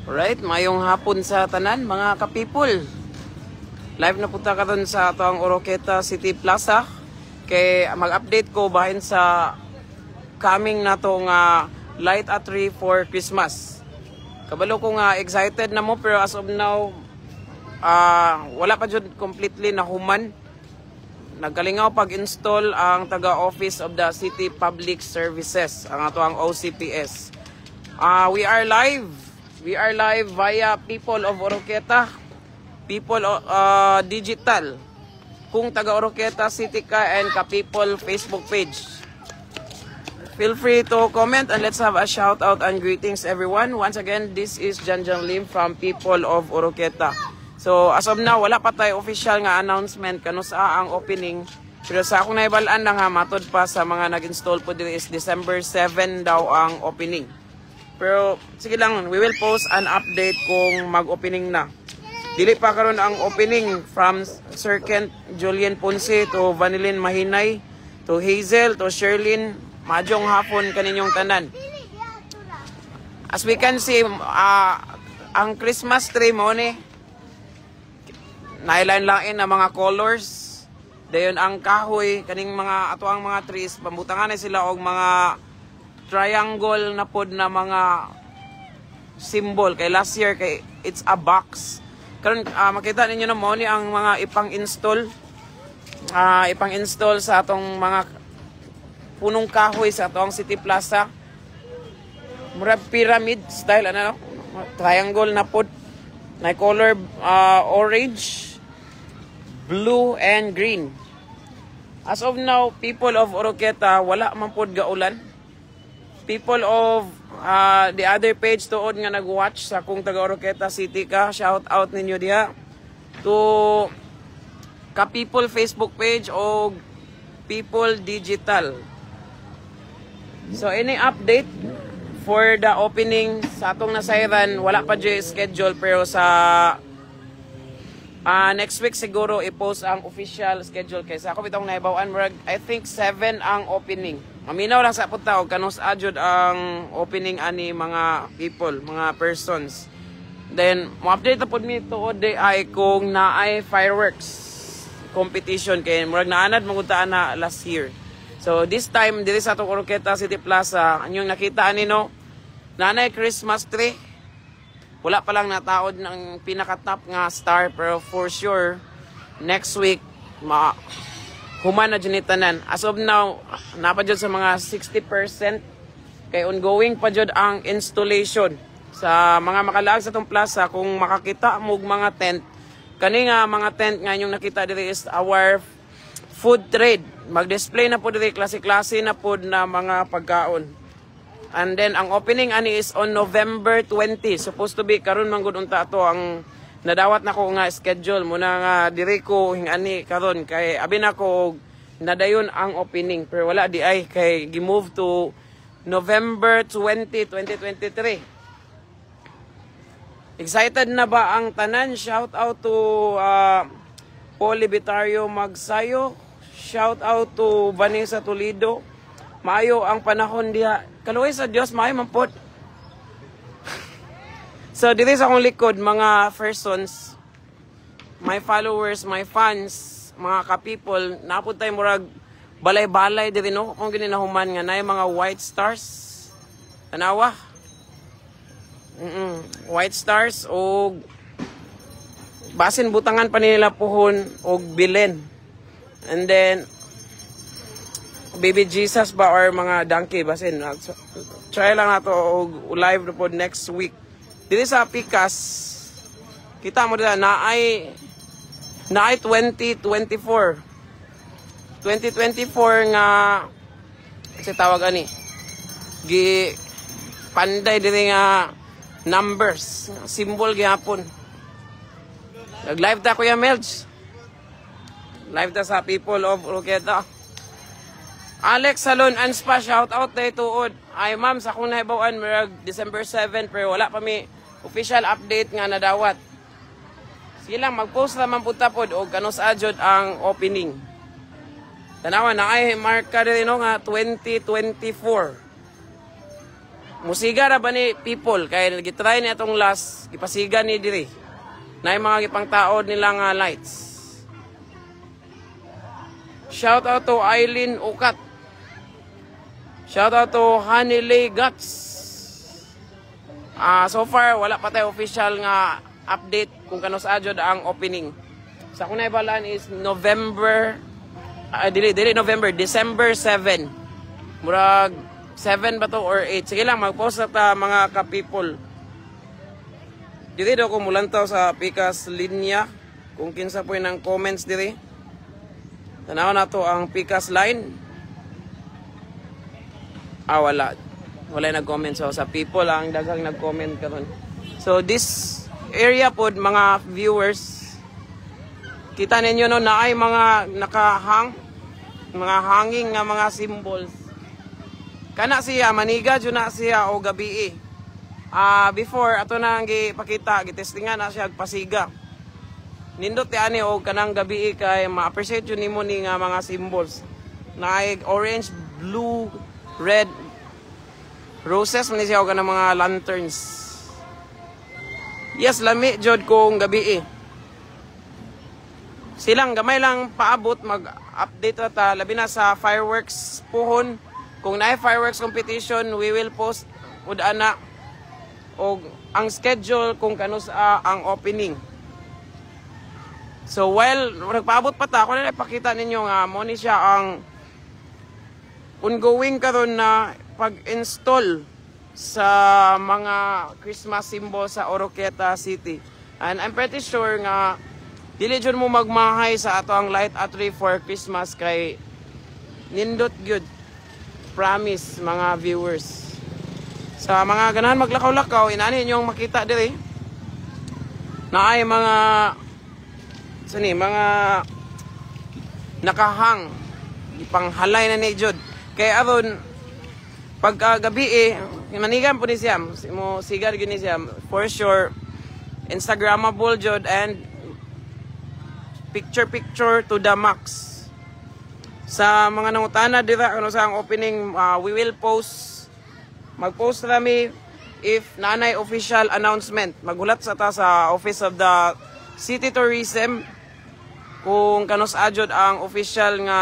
Alright, mayong hapon sa tanan, mga ka-people. Live na punta karon sa atoang Oroquieta City Plaza. Kay mag-update ko bahin sa coming nato nga light a tree for Christmas. Kabalo ko nga excited na mo, pero as of now, wala pa jud completely na human. Nagkalingaw pag-install ang taga Office of the City Public Services, ang atoang OCPS. We are live. We are live via People of Oroquieta, People Digital. Kung taga Oroquieta City ka and ka People Facebook page. Feel free to comment and let's have a shout out and greetings, everyone. Once again, this is Janjan Lim from People of Oroquieta. So, as of now, wala pa tayo official nga announcement kanusa ang opening. Pero sa akong nahibalaan lang ha, matod pa sa mga nag-install po diri is December 7 daw ang opening. Pero sige lang, we will post an update kung mag-opening na. Dili pa karon ang opening. From Sir Kent Julian Ponce to Vanilin Mahinay to Hazel to Sherlyn, maayong hapon kaninyong tanan. As we can see, ang Christmas tree mo ni nailain-lain na mga colors. Dayon ang kahoy, kaning mga ato ang mga trees, pambutangan na sila og mga triangle na pod na mga symbol kay last year kay it's a box. Karon makita ninyo na mo ni ang mga ipang-install sa atong mga punong kahoy sa atong City Plaza. Murag pyramid style, ano no? Triangle na pod na color orange, blue and green. As of now, people of Oroquieta, wala man pod gaulan. People of the other page tuod nga nag-watch sa kung taga Oroquieta City ka, shout out ninyo diha. To ka People Facebook page o People Digital. So any update for the opening sa atong nasayran, wala pa jud schedule, pero sa next week siguro i-post ang official schedule kay sa ako bitong nahibaw-an, murag I think 7 ang opening. Maminaw lang sa punta og kanus-a jud ang opening ani, mga people, mga persons. Then mo-update na pud mi tuod di ay kung naay fireworks competition kay murag naanad manguntaan na last year. So this time diri sa atong Oroquieta City Plaza, anyong nakita ani no, naanay Christmas tree. Wala pa lang nataod ng pinaka-top nga star, pero for sure next week ma human na jud ni tanan. As of now, napa jud sa mga 60% kay ongoing pa jud ang installation. Sa mga makalaag sa atong plaza, kung makakita mo og mga tent, kani nga mga tent nga inyong nakita diri is our food trade. Mag-display na po diri, klase-klase na pod na mga pagkaon. And then ang opening ani is on November 20. Supposed to be karon man gud unta ato ang nadawat nako nga schedule muna nga diri ko hingani karon kay abi nako nadayon ang opening, pero wala di ay kay gi-move to November 20, 2023. Excited na ba ang tanan? Shout out to Paul Libitario Magsayo. Shout out to Vanessa Toledo. Maayo ang panahon diha. Kaluoy sa Dios, maayo man pod. So diri sa akong likod, mga persons, my followers, my fans, mga ka-people, napod tayo murag balay-balay diri no, kung gini nahuman nga naay mga white stars. Tanawa. White stars og basin butangan pa nila puhon og bilen. And then baby Jesus ba or mga donkey basin. So, try lang nato og live na pod next week. Dili sa Pikas, kita mo dila naay 2024. 2024 nga kasi tawag ani. Gi panday diri nga numbers, symbol gihapon. Nag-live ta, Kuya Melch. Live ta sa People of Oroquieta. Alex Salon and Spa, shout out tayo tuod. Ay ma'am, sa akong nahibaw-an, murag December 7, pero wala pa mi official update nga nadawat. Sige lang, mag-post naman po tapod og kanus-a jud ang opening. Tanawa na ay marka diri no nga 2024. Musiga ra ba ni, people, kay gitry ni atong last, gipasiga ni diri. Naay mga gipangtaod nila nga lights. Shout out to Eileen Ukat. Shout out to Haniley Guts. Ah, so far wala pa tayo official nga update kung kanus-a jud ang opening. Sa akong naibalaan is November, dili dili November, December 7. Murag 7 ba to or 8? Sige lang, mag-post na ta, mga ka-people. Diri daw ko mulantaw sa Pikas linya kung kinsa po ng comments diri. Tanaw na to ang Pikas line. Ah, wala. Wala nag-comment. So, sa people ang daghang nag-comment karon. So, this area pod, mga viewers, kita ninyo, no, na ay mga nakahang, mga hanging nga mga symbols. Kana siya, maniga jud na siya o gabi. Ah, before ato na ang gipakita, gitestingan na siya pasiga. Nindot ti ani og kanang gabi kay ma-appreciate jud nimo ni nga mga symbols. Naay orange, blue, red, roses man ni siya og kanang mga lanterns. Yes, lami jud kung gabi. Silang gamay lang paabot, mag-update ra ta, labi na sa fireworks puhon. Kung naay fireworks competition, we will post ud ana og ang schedule kung kanus-a ang opening. So while nagpaabot pa ta, ako na ipakita ninyo nga mo ni siya ang ongoing karon na pag-install sa mga Christmas symbol sa Oroquieta City. And I'm pretty sure nga dili jud mo magmahay sa ato ang light atri for Christmas kay nindot gyud. Promise, mga viewers. Sa mga ganahan maglakaw-lakaw, inani inyong makita diri. Naay mga sani mga nakahang, ipanghalay na ni jud. Kay aron pagka gabi eh, manigan po ni siya, mo sigar gyud ni siya for sure, instagrammable jud and picture picture to the max. Sa mga nangutana dira ano sa ang opening, we will post, mag-post rami if nanay official announcement. Maghulat sa ta sa Office of the City Tourism kung kanus-a jud ang official nga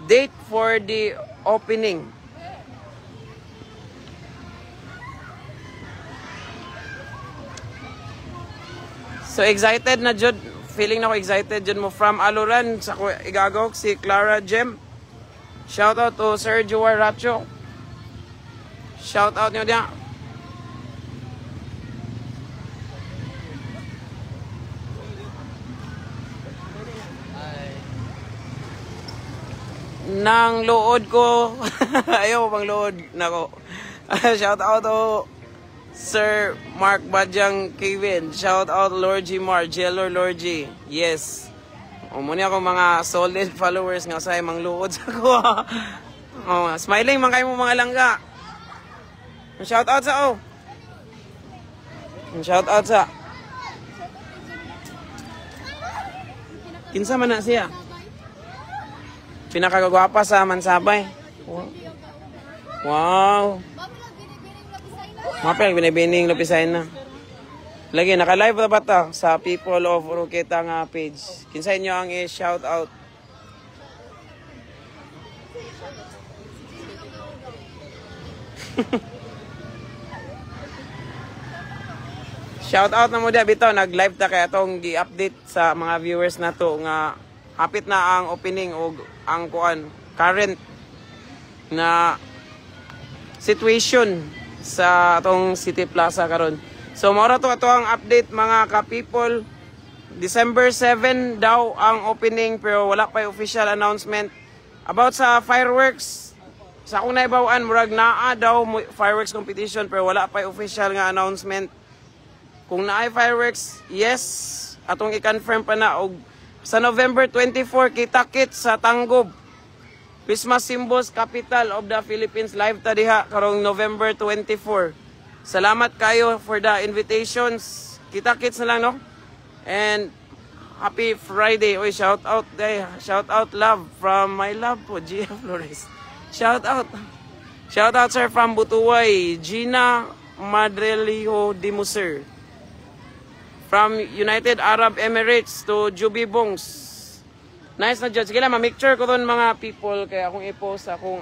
date for the opening. So excited na jud, feeling na ko excited jud mo from Aluran sa ko igagok si Clara Jem. Shout out to Sergio Racho. Shout out niyo diya. Nang luod ko. Ayaw pang luod nako. Shout out to Sir Mark Badyang Kevin. Shout out Lord G Mar, Jello Lord G. Yes. O muna ako mga solid followers nga sa mang luod sa ko. Oh, smiling man kayo mo, mga langga. Shout out sa oh. Shout out sa. Kinsa man na siya? Pinakagwapa sa Mansabay. Wow. Mapel binibining lupisain na. Lagi naka-live na ba ta sa People of Oroquieta nga page. Kinsa inyo ang i-shout out? Shout out na mo dia bitaw, nag-live ta kay atong gi-update sa mga viewers nato nga hapit na ang opening og ang kuan, current na situation sa atong City Plaza karon. So mao ra to ato ang update, mga ka-people. December 7 daw ang opening pero wala pa official announcement. About sa fireworks, sa akong naibaw-an, murag naa daw fireworks competition pero wala pa official nga announcement. Kung naay fireworks, yes, atong i-confirm pa na. Og sa November 24, kita-kits sa Tanggob. Christmas Symbols Capital of the Philippines, live ta diha karong November 24. Salamat kayo for the invitations. Kita-kits na lang, no? And happy Friday. Oy, shout out day. Shout out love from my love po, Gia Flores. Shout out. Shout out, sir, from Butuway, Gina Madrelijo Dimuser. From United Arab Emirates to Juby Bongs. Nice na jud. Sige lang, ma-picture ko doon, mga people, kaya akong i-post akong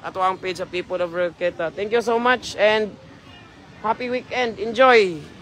ato ang page sa People of Oroquieta. Thank you so much and happy weekend. Enjoy!